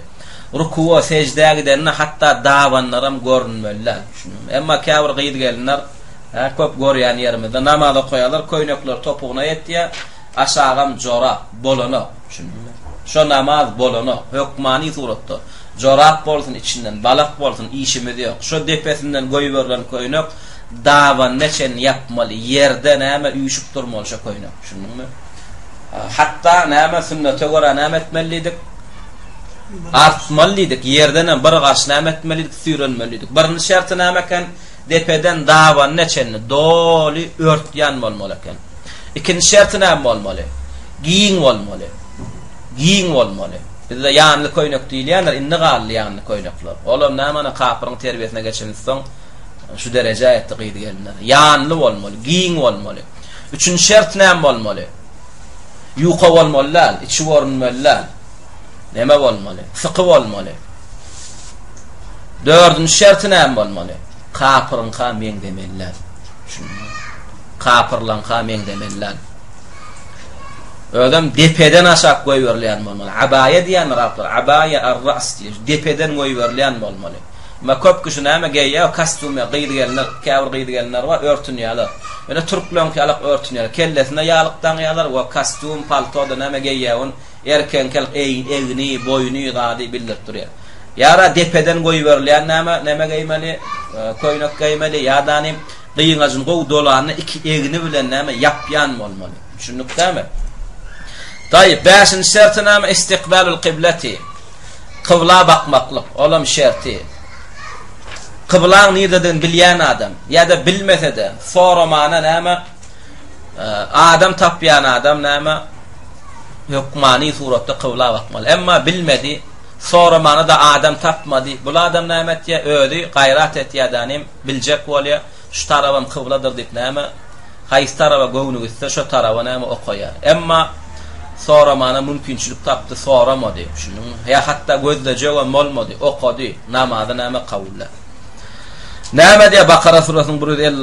Rukuwa, seždä gidende hatda dabanlaram görünmeli däl. Düşündiňmi? Emma käbir gyz-gelinler, hä, köp görýän ýerimizde namaz okaýarlar, köýnekleri topugyna ýetýär, aşagam jorap, bolanok. Düşündiňmi? Şo namaz bolanok. Hökmany suratda jorap bolsun içinden, balak bolsun işimiz ýok. Şo depesinden goýberilen köýnek dabanyna çenli ýapmaly, ýerde näme üýşüp durmaly şo köýnek. Düşündiňmi? Hatda näme sünnete görä näme etmeli diýdik? Artmaly diýdik. Ýerdenem bir gaş näme etmeli diýdik? Süýrenmeli diýdik. Birinji şerti näme eken? Depeden dabanyna çenli doly örtýän bolmaly eken. Ikinji şerti näme bolmaly? Giň bolmaly. Giň bolmaly. Bizde ýanly köýnek diýilýändir, indi galdy ýanly köýnekler. Olam näme ana kapyryň terbiýesine geçensoň şu derejä ýetdi gyz-gelinler. Ýanly bolmaly, giň bolmaly. Üçünji şert näme bolmaly? Ýuka bolmaly däl, içi görünmeli däl. Näme bolmaly? Syky bolmaly. Dördünji şerti näme bolmaly? Kapyryňka meňzemeli däl. Düşündiňmi? Kapyrlaňka meňzemeli däl. Özem depeden aşak goýberilýän bolmaly. Abaýa diýýänler araplar. Abaýa ar-ras diýýär. Depeden goýberilýän bolmaly. Emma köp kişi näme geýýär? Kostýum ýa gyz-gelinler, käbir gyz-gelinler bar, örtünýärler. Ýöne türkleňki ýalak örtünýärler. Kellesine ýalyk daňýarlar we kostýum, palto-da näme geýýär ony erkegiňki ýalyk egni, boýny, zady bildirip durýar. Ýa-da depeden goýberilýän näme, näme geýmeli? Köýnek geýmeli ýa-da gyňajyny gowy dolanda iki egni bilen näme ýapýan bolmaly. Düşündik dämi? Taýyp, bäşinji şerti näme? Istikbalul kybleti. Kybla bakmaklyk, olam şerti. Kyblaň nirededigini bilýän adam, ýa-da bilmese-de, soramana näme, adam tapýan adam näme, hökmany suratda kybla bakmaly. Emma bilmedi, soramana-da adam tapmady. Bul adam näme etýär? Özi gaýrat etýär, danym, biljek bolýar. Şu tarabam kybladyr diýip näme, haýsy taraba göwni gitse, şo taraba näme okaýar. Emma soramana mümkinçilik tapdy, soramady. Düşündiňmi? Ýa hatda gözlejegem bolmady, okady, namazy näme kabul däl. Näme diýýär Bakara surasynyň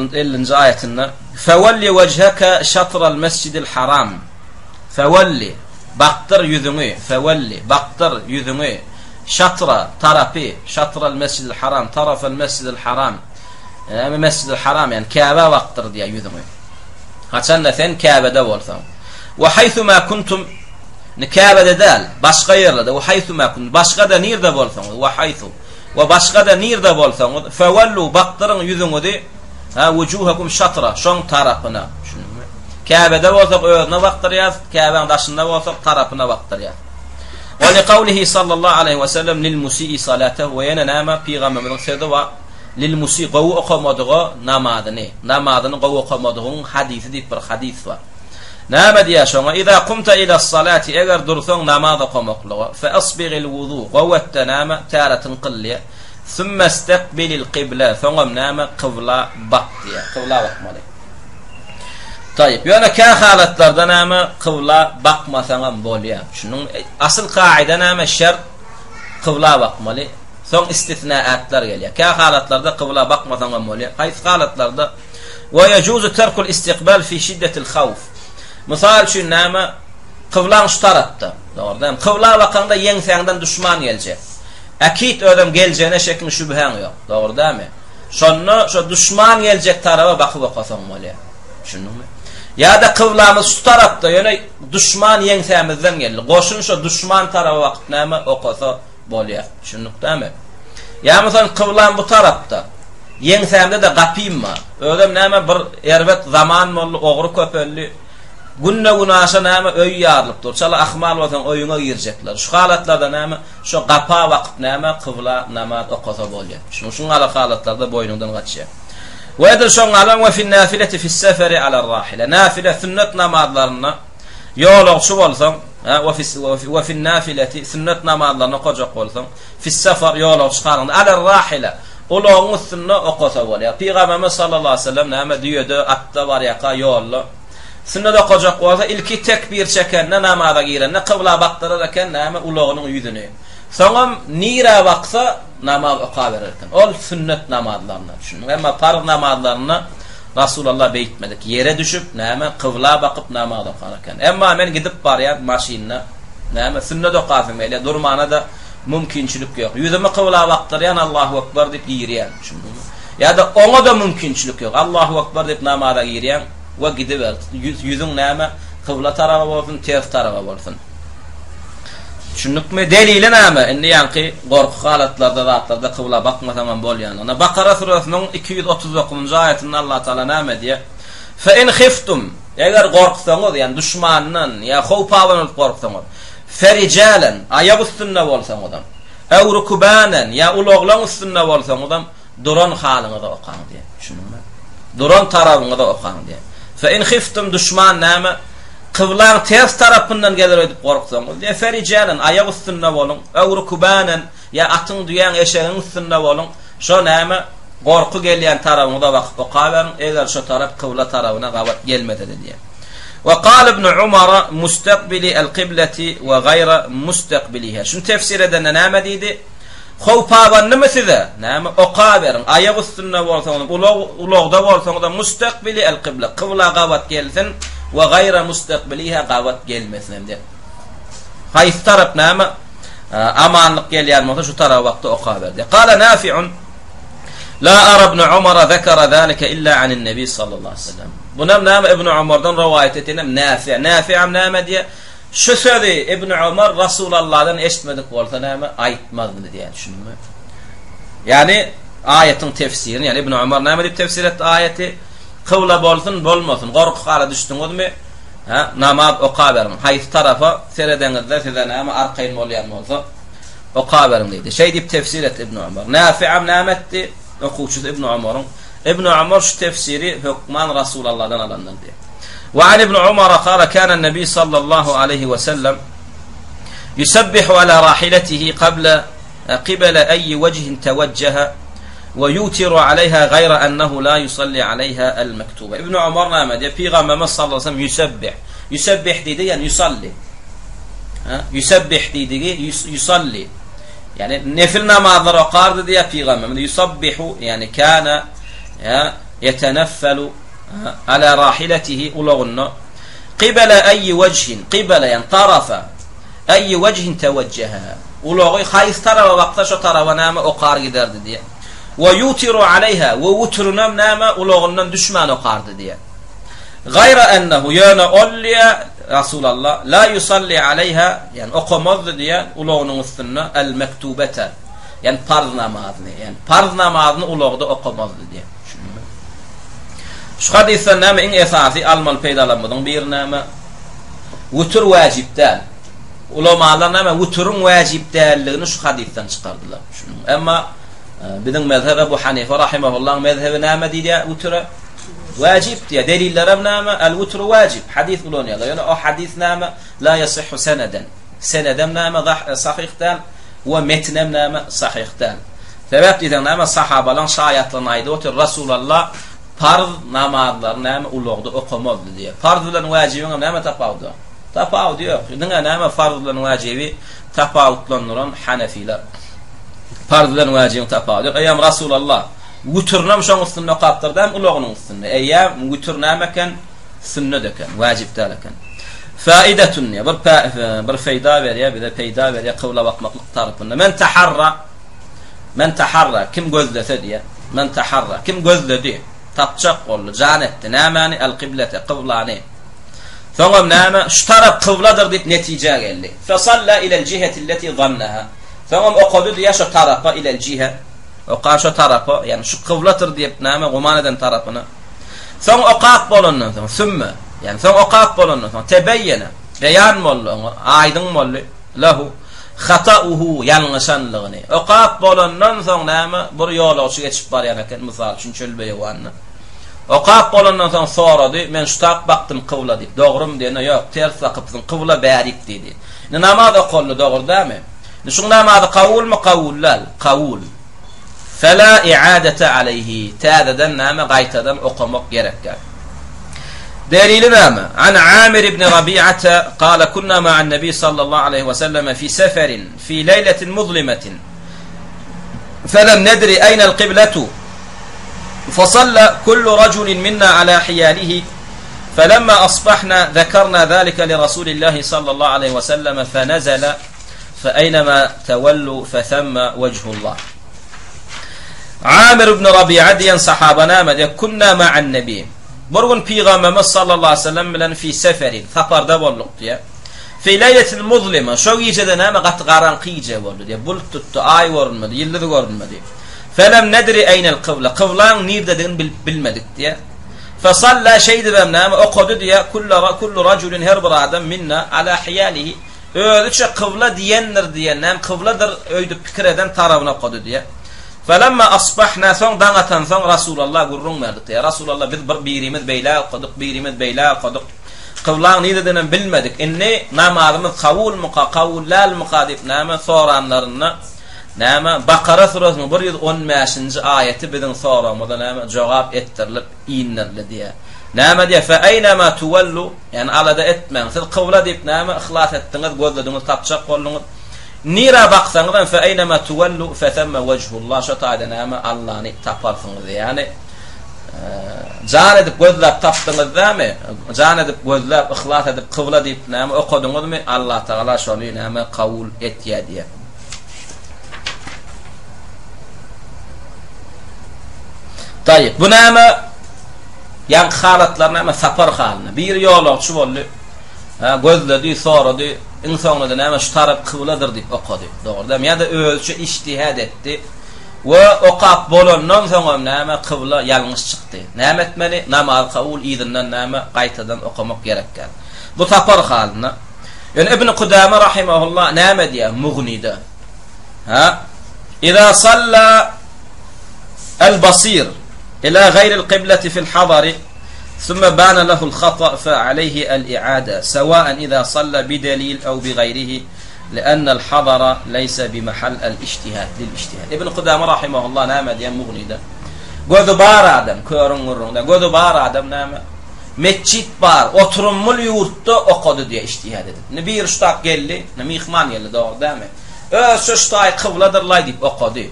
150-nji aýatynda? Fewelli wejheke şatral mesjidil haram. Fewelli, bakdyr ýüzüňi, fewelli, bakdyr ýüzüňi, şatra, tarapy, şatral mesjidil haram, tarafal mesjidil haram. Näme Mesjidil Haram, ýagny Käbä bakdyr diýýär ýüzüňi. Haçanda sen Käbede bolsaň. We haýsu ma kuntum Indi Käbede däl, başga ýerlerde we haýsu ma kuntum başga-da nirde bolsaňyz we haýsu we başga-da nirde bolsaňyz fewellu bakdyryň ýüzüňizi ha wujuhakum şatra şoň tarapyna. Düşündiňmi? Käbede bolsak özüne bakdyrýas, Käbäň daşynda bolsak tarapyna bakdyrýas. We li kawlihi sallallahu aleýhi we sellem lil musii salatehu we ýene näme pygamberimiziň sözi bar. Lil musi gowy okamadyga namazyny, namazyny gowy okamadygyň hadysy diýip bir hadys bar. Näme diýýär şoňa? Iza kumta ila salati eger dursaň namaz okamaklyga, fe asbigil wuzu gowy etde näme täretiňi kyl diýýär. Sümme istekbilil kybla soňam näme kybla bak diýýär. Kybla bakmaly. Taýyp. Ýöne kä halatlarda näme kybla bakmasaňam bolýar. Düşündiňmi? Asyl kaida näme şert kybla bakmaly. Soň istisnaatlar gelýär. Kä halatlarda kybla bakmasaňam bolýar. Haýsy halatlarda? Wa yajuzu terkul istiqbal fi şiddetil hawf. Mysal üçin näme? Kyblaň şu tarapda. Dogry dälmi? Kybla bakaňda ýeňsäňden duşman geljek. Äkit özem geljegine şekiň şübhäň ýok. Dogry dälmi? Şonda şo duşman geljek taraba bakyp okasaň bolýar. Düşündiňmi? Ýa-da kyblamyz şu tarapda, ýöne duşman ýeňsämizden geldi. Goşun şo duşman taraba bakyp näme okasa Bolýar. Düşündik dämi? Ýa mysal kyblam bu tarapda. Ýeňsämde-de gapym bar. Özem näme bir erbet zaman boldy, ogry köpeldi. Günde-günaşa näme öý ýarylyp dur. Çala ahmal bolsaň öýüňe girjekler. Şu halatlarda näme şo gapa bakyp näme kybla namaz okasa bolýar. Şunuň şuň ýaly halatlarda boýnuňdan gaçýar. We edil şoň ýalam we fin-nafileti fis-seferi alar-rahile. Nafile sünnet namazlarynda ýolagçy bolsaň. Ha, we fis we fin nafileti sünnet namazlaryny okajak bolsaň, fis safar ýolagçy halyňda alar rahila ulagyň üstünde okasa bolýar. Pygamberimiz sallallahu aleyhi ve sellem näme düýede, atda barýarka ýolda sünnet okajak bolsa ilki tekbir çekende namaza girende kybla bakdyrar eken näme ulagynyň ýüzüni. Soňam nirä baksa namaz okaberer eken. Ol sünnet namazlarynda düşündiň. Emma parz namazlarynda Rasulallah beýtmedik. Ýere düşüp, näme, kybla bakyp namaz okar eken. Emma men gidip barýan maşynda, näme, sünnet okasym gelýär, durmana-da mümkinçilik ýok. Ýüzümi kybla bakdyrýan, Allahu Ekber diýip girýän. Düşündiňmi? Ýa-da oňa-da mümkinçilik ýok. Allahu Ekber diýip namaza girýäň we gidiber. Ýüzüň näme, kybla taraba bolsun, ters taraba bolsun. Düşündikmi? Delili näme? Indi ýaňky gorky halatlarda zatlarda kybla bakmasaňam bolýandygyna. Bakara süresiniň 239-njy aýatynda Allah Taala näme diýýär? Fe in hiftum, eger gorksaňyz, ýagny duşmandan ýa howp abanyp gorksaňyz, ferijalen, aýak üstünde bolsaňyzam, ew rukbanen, ýa ulaglaň üstünde bolsaňyzam, duran halyňyzda okaň diýýär. Düşündiňmi? Duran tarabyňyzda okaň diýýär. Fe in hiftum duşman näme? Kyblaň ters tarapyndan geler öýdüp gorksaňyz, diýýär, ferijalen, aýak üstünde boluň, ew rukbanen, ýa atyň, düýäň, eşegiň üstünde boluň, şo näme, gorky gelýän tarabyňyza bakyp okaberiň, eger şo tarap kybla tarabyna gabat gelmese-de diýýär. We kale ibn Umara mustakbili el-kibleti we gaýra mustakbiliha. Şuny tefsir edende näme diýdi? Howp abandymy size? Näme, okaberiň, aýak üstünde bolsaňyzam, ulag, ulagda bolsaňyzam, mustakbili el-kybla, kybla gabat gelsin, we gaýra mustakbiliha gabat gelmesin hem diýip. Haýsy tarap näme, amanlyk gelýän bolsa, şu taraba bakda okaber diýip. Gala Nafi'un, La ara ibn Umara zekara zalika illa anin Nebi sallallahu aleyhi ve sellem. Bunam näme Ibn Umardan rowaýat edenem Nafi. Nafi'am näme diýe? Şu sözi Ibn Omar Rasulalladan eşitmedik bolsa näme aýtmazdy diýýär, düşündiňmi? Ýagny aýatyň tefsirini, ýagny Ibn Omar näme diýip tefsir etdi aýaty? Kybla bolsun, bolmasyn, gorky hala düşdüňizmi? Hä, namaz okaberiň. Haýsy tarapa seredeňizde size näme arkaýyn bolýan bolsa, okaberiň diýdi. Şeý diýip tefsir etdi Ibn Omar. Nafi'am näme etdi? Okuwçysy Ibn Omaryň. Ibn Omar şu tefsiri hökman Rasulalladan alandyr diýdi. Ve an Ibn Umara kâle kânen Nebi sallallahu aleyhi ve sellem yusebbihu ala rahiletihi kable qibele eyyi vecihin teveccehe ve yutiru aleyha gayra ennehu la yusalli aleyha el mektube. İbn Umar näme diýýär? Pygamberimiz sallallahu aleyhi ve sellem yusebbih. Yusebbih diýdi, ýagny yusalli. Ha? Yusebbih diýdigi yusalli. Ýagny nefil namazlar okardy diýýär pygamberimiz. Yusabbihu, ýagny kana yeteneffelu Ala rahiletihi ulagynda Kybele eýi wejhin, kybele ýagny tarafa, eýi wejhin tewejjehe. Ulagy haýsy taraba baksa şo taraba näme okar giderdi diýýär. We ýutiru aleýha we witrinem näme ulagyndan düşmän okardy diýýär. Gaýra ennehu ýöne ol diýýär Rasulallah la ýusalli aleýha ýagny okamazdy diýýär ulagynyň üstünde el mektubete ýagny parz namazyny ýagny parz namazyny ulagda okamazdy diýýär. Şu hadysdan näme iň esasy almaly peýdalarymyzyň biri näme? Witr wajib däl. Ulamalar näme witryň wajib däldigini şu hadysdan çykardylar. Şunuň. Emma e, biziň mezhep Ebu Hanife rahimahullahyň mezhebi näme diýýär witre? Wajib diýýär. Delillerem näme? El witru wajib. Hadys ulanýarlar. Ýöne o hadys näme? La yasihhu seneden. Senedem näme? E, sahih däl we metnem näme? Sahih däl. Sebäp diýseň näme sahabalaň şaýatlygyny aýdyp otyr Rasulalla parz namazlary näme ulagda okamazdy diýýär. Parz bilen wäjibiňem näme tapawudy bar? Tapawudy ýok. Diňe näme farz bilen wäjibi tapawutlandyran hanefiler. Parz bilen wäjibiň tapawudy ýok. Eýýäm Rasulalla wütrinem şoň üstünde okapdyr dämi ulagynyň üstünde. Eýýäm wütr näme eken? Sünnet eken, wäjip däl eken. Faidetun diýýär. Bir bir feýda berýär, bize peýda berýär kybla bakmaklyk tarapynda. Men taharra Men taharra, kim gözlese diýýär. Men taharra, kim gözledi, tapjak boldy, jan etdi, nämäni? El-kyblete, kyblany. Soňam näme? Şu tarap kybladyr diýip netijä geldi. Fesalla ilel jihetilleti zannaha. Soňam okady diýýär şo tarapa ilel jihe. Okan şo tarapa, ýagny şu kybladyr diýip näme guman eden tarapyna. Soň okap bolandan soň, sümme, ýagny soň okap bolandan soň tebeýýene, beýan boldy oňa, aýdyň boldy, lehu. Hata'uhu, ýalňyşanlygyny. Okap bolandan soň näme, bir ýolagçy geçip barýan eken, mysal üçin, çöl-beýewanda. Okap bolandan soň sorady, Men şutap bakdym kybla diýip. Dogrumy diýende, Ýok, ters bakypsyň, kybla bärik diýdi. Indi namaz okaldy, dogry dälmi? Indi şuň namazy kabulmy, kabul däl? Kabul. Fela i'adete aleýhi, täzeden näme, gaýtadan okamak gerek däl. Delili näme? An Amir ibn Rabi'ate kale kunna ma'an nebi sallallahu aleýhi we selleme fi seferin fi leýletin muzlimetin felem nedri eýnel kibletu fasalla kullu rajulin minna ala hiyalihi felemma asbahna zekerna zalike li rasulillahi sallallahu aleýhi we selleme fenezele fe eýnema tewellu fethemme wejhullah Amir ibn Rabi'a diýen sahaba näme diýýär? Kunna ma'an nebi. Bir gün Pygamberimiz sallallahu aleyhi ve sellem bilen fi seferin, saparda bolduk diýýär. Fi leýletin muzlima, şo gijede näme gaty garaňky gije boldy diýýär. Bulut tutdy, aý görünmedi, ýyldyz görünmedi. Felem nedri eýnel kybla, kyblaň nirdedigini bilip bilmedik diýýär. Fesalla şeýdibem näme okady diýýär. Kullu kullu rajulin her bir adam minna ala hiyalihi Özüçe kybla diýendir diýen, näme kybladyr öýdüp pikir eden tarabyny okady diýýär. Felemma asbahna soň daň atansoň Rasulalla gürrüň berdik diýýär. Rasulalla biz bir birimiz beýle okadyk, birimiz beýle okadyk. Kyblaň niredediginem bilmedik. Indi namazymyz kabulmyka, kabul dälmika diýip näme soranlarynda näme Bakara surasynyň 115-nji aýaty biziň soragymyza näme jogap etdirilip indirildi diýýär. Näme diýýär? Fe eýnema tuwellu Ýagny alada etmäň. Siz kybla diýip näme yhlas etdiňiz, gözlediňiz, tapjak bolduňyz. Nirä baksaňyzam fe eýnema tuwellu fethemme wejhullah şo taýda näme Allany taparsyňyz. Ýagny jan edip gözläp tapdyňyz dämi? Jan edip gözläp, yhlas edip kybla diýip näme okadyňyzmy? Allatagala şony näme kabul etýär diýýär. Taýyp. Bu näme? Ýaňky halatlar näme? Sapar halyna. Biri ýolagçy boldy. Ha, gözledi, sorady. Iň soňunda näme? Şu tarap kybladyr diýip okady. Dogry dämi? Ýa-da özüçe ijtihad etdi. We okap bolandan soňam näme? Kybla ýalňyş çykdy. Näme etmeli? Namaz kabul, yzyndan näme? Gaýtadan okamak gerekýär. Bu sapar halyna. Ýöne Ibn Kudame rahimehullah näme diýýär Mughnide? Ha? Iza salla el-basir ila gaýril qiblati fil hadari thumma bana lehu'l khata fa aleyhi el-i'ada sawa'an iza salla bi delil aw bi gaýrihi li'annel hadara leýse bi mahal el-ijtihad lil-ijtihad. Ibn Kudame rahimehullah näme diýýär Mughnide? Gözi bar adam, körüň gürrüňde, gözi bar adam näme? Metjit bar, oturymly ýurtda okady diýýär ijtihad edip. Indi biri şu tap geldi, indi myhman geldi, dogry dälmi? Özçe şu taý kybladyrlaý diýip okady.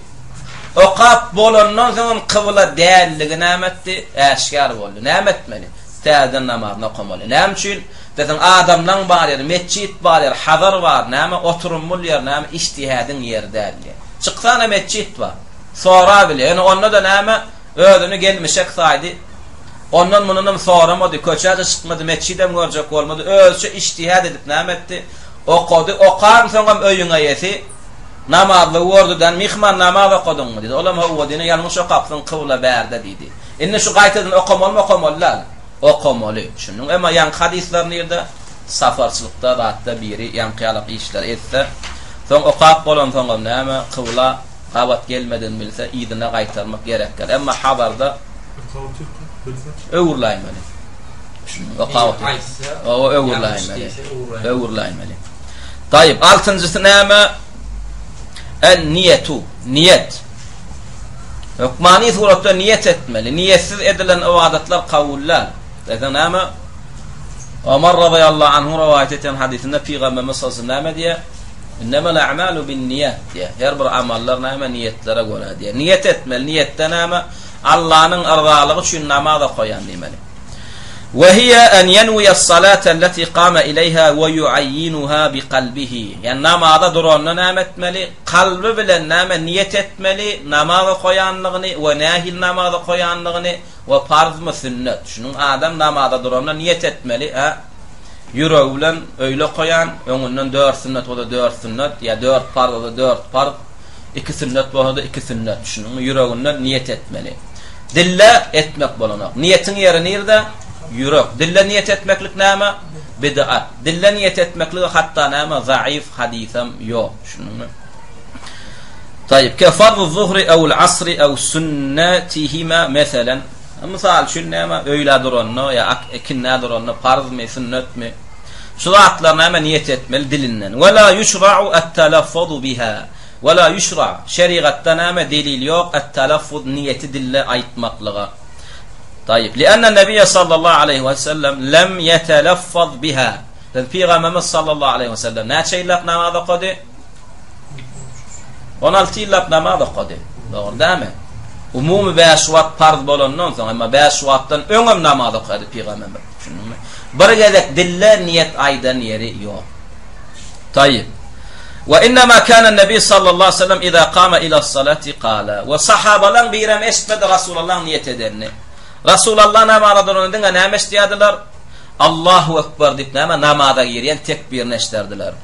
Okap bolandan soňam kybla dälligi näme etdi? Äşgär boldy. Näme etmeli? Täzeden namazyny okamaly. Näme üçin? Diýseň, adamlaň bar ýeri, metjit bar ýeri, hazar bar, näme oturymly ýer, näme ijtihadiň ýeri däl diýýär. Çyksana metjit bar. Sorabilýär. Ýöne onda-da näme? Özüni gelmişek saýdy. Ondan-mundanam soramady, köçä-de çykmady, metjidem görjek bolmady. Özüçe ijtihad edip näme etdi? Okady. Okansoňam öýüň eýesi namazlygy gördi-de, Myhman, namaz okadyňmy? diýdi. Olam, Hawa diýdi. Ýalňyş okapsyň, kybla bärde diýdi. Indi şu gaýtadan okamalymy, okamaly däl? Okamaly. Düşündiňmi? Emma ýaňky hadyslar nirde? Saparçylykda zatda biri ýaňky ýalak işleri etse, soň okap bolansoňam näme, kybla gabat gelmedigini bilse, yzyna gaýtarmak gerek däl. Emma habarda öwrüläýmeli. Düşündiňmi? Okap otyr. Owa öwrüläýmeli. Öwrüläýmeli. Taýyp, altynjysy näme? En-niýetu, niýet. Hökmany suratda niýet etmeli. Niýetsiz edilen ybadatlar kabul däl. Diýseň näme? Omar razyýallahu anhu rowaýat eden hadysynda Pygamberimiz sallallahu aleyhi ve sellem näme diýýär? Innemel a'malu bin-niýat diýýär. Her bir amallar näme? Niýetlere görä diýýär. Niýet etmeli. Niýetde näme? Allanyň yrzalygy üçin namaz okaýan diýmeli. Ve hiye en yenwiya as-salata allati qama ileýha we yu'ayyinuha bi kalbihi. Ýani namaza duranda näme etmeli? Kalby bilen näme niýet etmeli? Namaz okaýanlygyny we nähili namaz okaýanlygyny we parzmy sünnet. Şunuň adam namaza duranda niýet etmeli, hä? Ýüregi bilen öýle okaýan, öňünden dört sünnet bolsa dört sünnet, ýa dört parz bolsa dört parz. Iki sünnet bolsa-da iki sünnet, düşündiňmi? Ýüreginden niýet etmeli. Dilde etmek bolanok. Niýetiň ýeri nirde? Ýürek. Dilde niýet etmeklik näme? Bid'at. Dilde niýet etmeklige hatda näme? Zaif hadysam ýok, düşündiňmi? Taýyp. Ke farz-zuhri ew-l asri ew sünnetihima meselen. Mysal üçin näme öýlä duranda ýa ikindä duranda parzmy, sünnetmi? Şu zatlar näme niýet etmeli dilinden. Ve la yuşra'u et-telaffuzu biha. Ve la yuşra. Şerigatda näme delil ýok et-telaffuz niýeti dilde aýtmaklyga. Taýyp. Li'anna Nebiye sallallahu aleyhi ve sellem lem yetelaffaz biha. Biz Pygamberimiz sallallahu aleyhi ve sellem näçe ýyllap namaz okady? 16 ýyllap namaz okady. Dogry dälmi? Umumy 5 wagt parz bolandan soň, emma 5 wagtdan öňem namaz okady Pygamberimiz. Düşündiňmi? Bir gezek dille niýet aýdan ýeri ýok. Taýyp. Ve innema kana Nebi sallallahu aleyhi ve sellem iza kama ila salati kala. We sahabalaň birem eşitmedi Rasulullahyň niýet edenini. Rasulullah namaza duranda diňe näme eşidýärdiler? Allahu ekber diýip näme namaza girýän tekbirini eşiderdiler.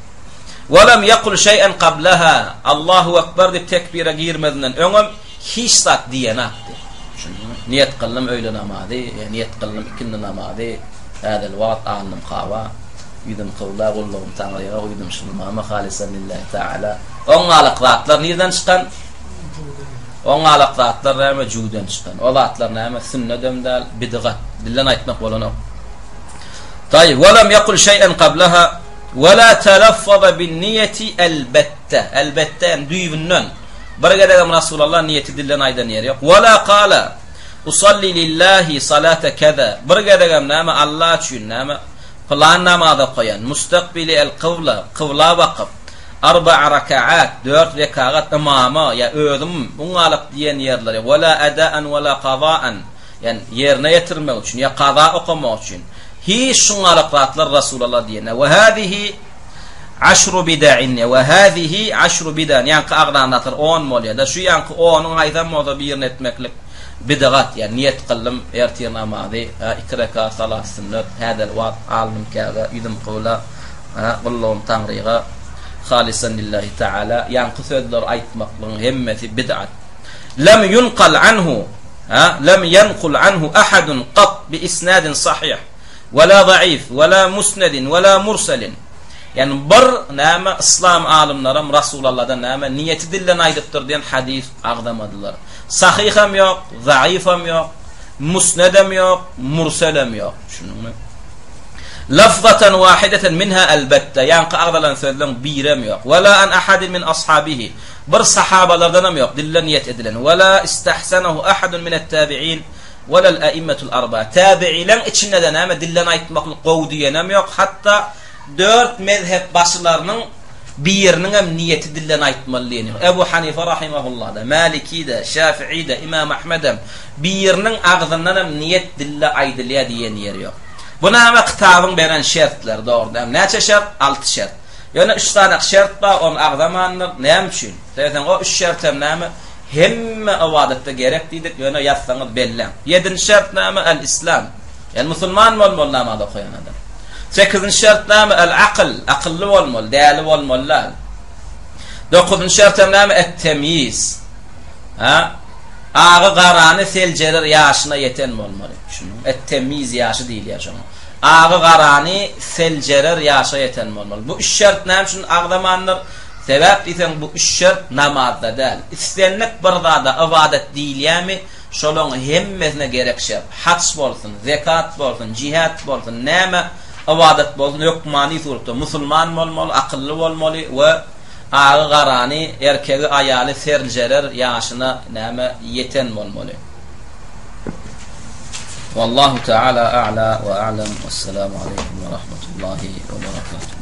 Ve lem yekul şey'en qablaha. Allahu ekber diýip tekbire girmezinden öňem hiç zat diýenakdy. Düşündiňmi? Niýet kyldym öýle namazy, niýet kyldym ikindi namazy, häzirli wagt alnym kaba. Ýüzüm kybla, gullugym Taňryga, uýdum şu ymama, halysan lillahi taala. Oňňalak zatlar nirden çykan? Oňňalak zatlar näme? Jüwden çykan. O zatlar näme? Sünnedem däl, bidgat. Dilden aýtmak bolanok. Taýyp, we lem ýekul şeý'en qablaha we la talaffaza bin niýeti elbetde. Elbetde, ýagny düýbünden. Bir gezegem Rasulallah niýeti dilden aýdan ýeri ýok. We la kala usalli lillahi salate keza. Bir gezegem näme? Allah üçin näme? Pylan namaz okaýan, mustakbili el-kybla, kybla bakyp, arba'a rakaat, dört rekagat ymama ýa özüm uňalyk diýen ýerleri, we la eda'an we la kaza'an, ýagny ýerine ýetirmek üçin ýa kaza okamak üçin, hiç şuňalyk zatlar Resulallah diýende, we hazihi aşru bida'in, we hazihi aşru bida'in, ýaňky agzan zatlar on bolýar-da, şu ýaňky onuň haýsam bolsa birini etmeklik, Bidgat, ýagny niýet kyldym ertir namazy, iki rekat salat sünnet, häzir wagt alnym käbä, ýüzüm kybla, gullugym Taňryga, halysan lillahi taala, ýaňky sözleri aýtmaklygyň hemmesi bidgat. Lem ýunqal anhu, lem ýenqul anhu ahadun gat bi isnadin sahyh, we la zaif, we la musnedin, we la murselin. Ýagny bir näme yslam alymlaram Rasulalladan näme niýeti dilden aýdypdyr diýen hadys agzamadylar. Sahyham ýok, zaifam ýok, musnedem ýok, murselem ýok. Düşündiňmi? Lafzatan wahideten minha elbetde, ýaňky agzalan sözleň birem ýok. Wa la an ahadin min ashabihi. Bir sahabalardanam ýok, dilden niýet edilen. Wa la istahsanahu ahadun minat tabi'in wa lal a'immatul arba. Tabi'ileň içinde-de näme dilden aýtmaklyk gowy diýenem ýok. Hatda dört mezhep başylarynyň Biriniňem niýeti dilden aýtmaly diýeni ýok. Ebu Hanife rahimehullah-da, Maliki-de, Şafi'i-de, Imam Ahmedem biriniň agzyndanam niýet dilde aýdylýar diýen ýeri ýok. Bu näme kitabyň beren şertleri dogry dälmi? Näçe şert? Alty şert. Ýöne üç sany şert bar, ony agzamandyr. Näme üçin? Diýseň, o üç şertem näme? Hemme ybadatda gerek diýdik, ýöne ýazsaňyz belläň. Ýedinji şert näme? El-Islam. Ýagny musulman bolmaly namaz okaýan adam. Sekizinji şert näme? El-akyl, akylly bolmaly, däli bolmaly däl. Dokuzynjy şertem näme? Et-temyiz. Ha? Agy garany seljerer ýaşyna ýeten bolmaly. Düşündiňmi? Et-temyiz ýaşy diýilýär şoňa. Agy garany seljerer ýaşa ýeten bolmaly. Bu üç şert näme üçin agzamandyr? Sebäp diýseň bu üç şert namazda däl. Islendik bir zada ybadat diýilýärmi? Şolaň hemmesine gerek şert. Haç bolsun, zekat bolsun, jihat bolsun, näme ybadat bolsun hökmany suratda musulman bolmaly, akylly bolmaly we agy-garany, erkegi-aýaly serljerer ýaşyna näme ýeten bolmaly. Wallahu taala a'la we a'lam. Wessalamu aleýkum we rahmetullahi we berekatuh.